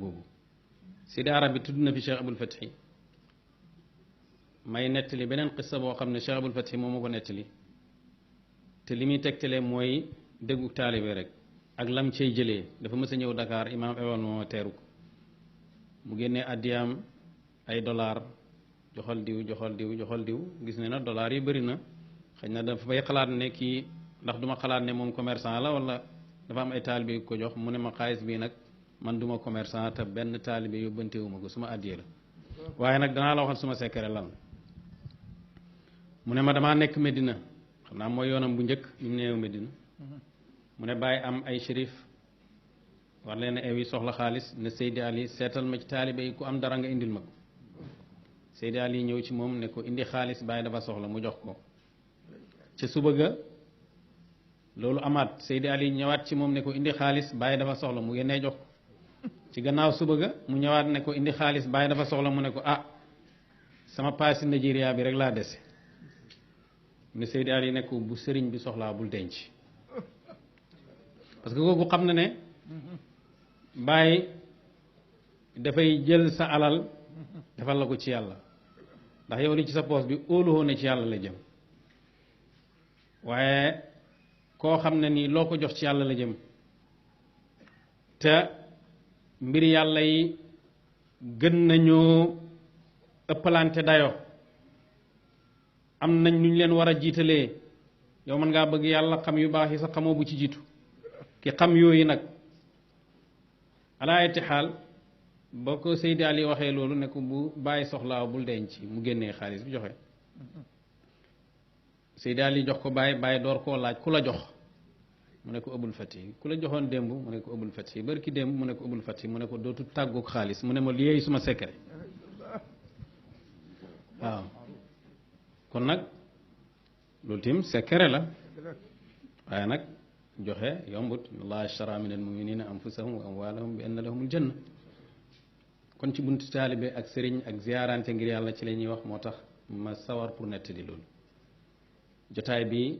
boobu Sidi Arabi tudd na fi Cheikh Abul Fathi may nettali beneen qissa boo xam ne Cheikh Abul Fathi moom moo ko nettali te li muy tegtalee mooy déggu taalibe rek ak lam cay jëlee dafa mës a ñëw Dakar imaam ewal moo teeru ko mu génnee addiyaam ay dollar joxal diw joxal diw joxal diw gis ne na dollar yi bëri na xëy na dafa bay xalaat ne kii ndax duma xalaat ne moom commerçant la wala dafa am ay taalibe yu ko jox mu ne ma xaalis bii nag man duma commerçant te benn taalibe yóbbantewuma ko suma àddiyee la waaye nag danaa la waxal suma secret lan mu ne ma damaa nekk Medina xam naa mooy yoonam bu njëkk ñu neew Medina mu ne bàyyi am ay shérif war leen a ew yi soxla xaalis ne Seydi Ali seetal ma ci taalibe yi ku am dara nga indil ma ko Seydi Ali ñëw ci moom ne ko indi xaalis bàyyi dafa soxla mu jox ko ca suba ga loolu amaat Seydi Ali ñëwaat ci moom ne ko indi xaalis bàyyi dafa soxla mu génnee jox ko ci gannaaw suba ga mu ñëwaat ne ko indi xaalis bàyyi dafa soxla mu ne ko ah sama paasi Nigeria bi rek laa dese ne Seydi Ali ne ko bu sëriñ bi soxlaa bul denc parce que kooku xam na ne bàyyi dafay jël sa alal defal la ko ci yàlla ndax yow li ci sa poos bi óoluwoo ne ci yàlla la jëm waaye koo xam ne nii loo ko jox ci yàlla la jëm te mbir yàlla yi gën nañoo ëppalante dayo am nañ nu ñu leen war a jiitalee yow mën ngaa bëgg yàlla xam yu baax yi sax xamoo bu ci jiitu ki xam yooyu nag alaayati xaal boo ko Seydi Ali waxee loolu ne ko bu bàyyi soxlaa bul denc mu génnee xaalis bi joxe Seydi Ali jox ko bàyyi door koo laaj ku la jox mu ne ko Abul Fati ku la joxoon démb mu ne ko Abul Fati barki démb mu ne ko Abul Fati mu ne ko dootu tàggoog xaalis mu ne ma liyeey suma secret waaw kon nag loolu tim secret la waaye nag joxe yombut Allah ashtara min al muminina anfusahum wa amwalahum bi anna lahumul janna kon ci buntu taalibe ak sëriñ ak ziyaarante ngir yàlla ci la ñuy wax moo tax ma sawar pour nettali loolu jotaay bi